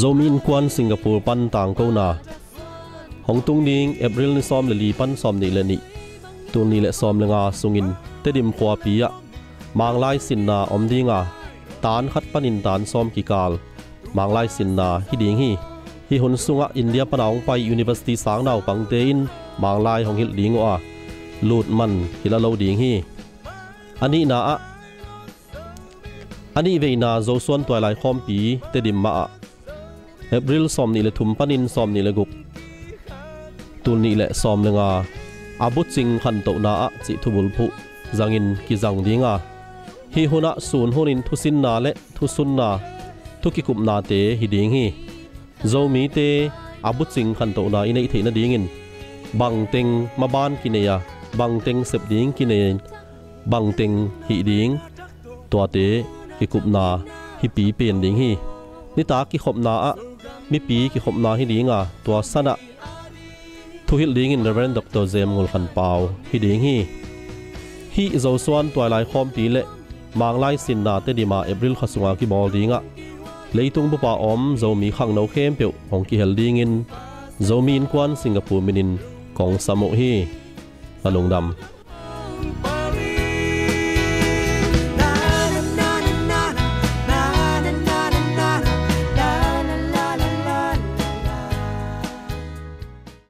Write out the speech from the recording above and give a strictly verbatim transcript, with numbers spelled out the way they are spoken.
Zomi Innkuan Singapore pan tangkona. Hong tung ding April ni sawm le li pan sawm nih le nih, tul nih le sawm le nga sungin Tedim khuapi ah Manglai sinna om dinga, tan khat panin tan sawm kikal Manglai sinna hi ding hi. Hih hun sungah India pana hong pai university sang naupangte in Manglai hong hilh ding uh a, lut man hi la lo ding hi. A nihna ah, a nih veina Zosuan Tuailai Khawmpi Tedim mah ah April sawm nih le thum panin sawm nih le guk, tul nih le sawm le nga, a bucing khantohna ah cih thubulphuh zangin kizang dinga, hih hunah sun hunin thusinna le thusunna, thukikupnate hi ding hi. Zomite a bucing khantohna i neih theih nadingin bangteng maban kinei a, bangteng sep ding kinei, bangteng hih ding, tuate kikupna hipi pen ding hi. Nitak kikhopna ah mipi kikhopna hi dinga, tua sanah thuhilh dingin Reverend Doctor Jem Ngul Khan Pau hi ding hi. Hih Zosuan Tuailai Khawmpi le Manglai sinna Tedim a April kha sunga kibawl dingah leitung bupa om Zomi khangno khempeuh hong kihel dingin Zomi Innkuan Singapore minin kong sam uh hi. A lungdam.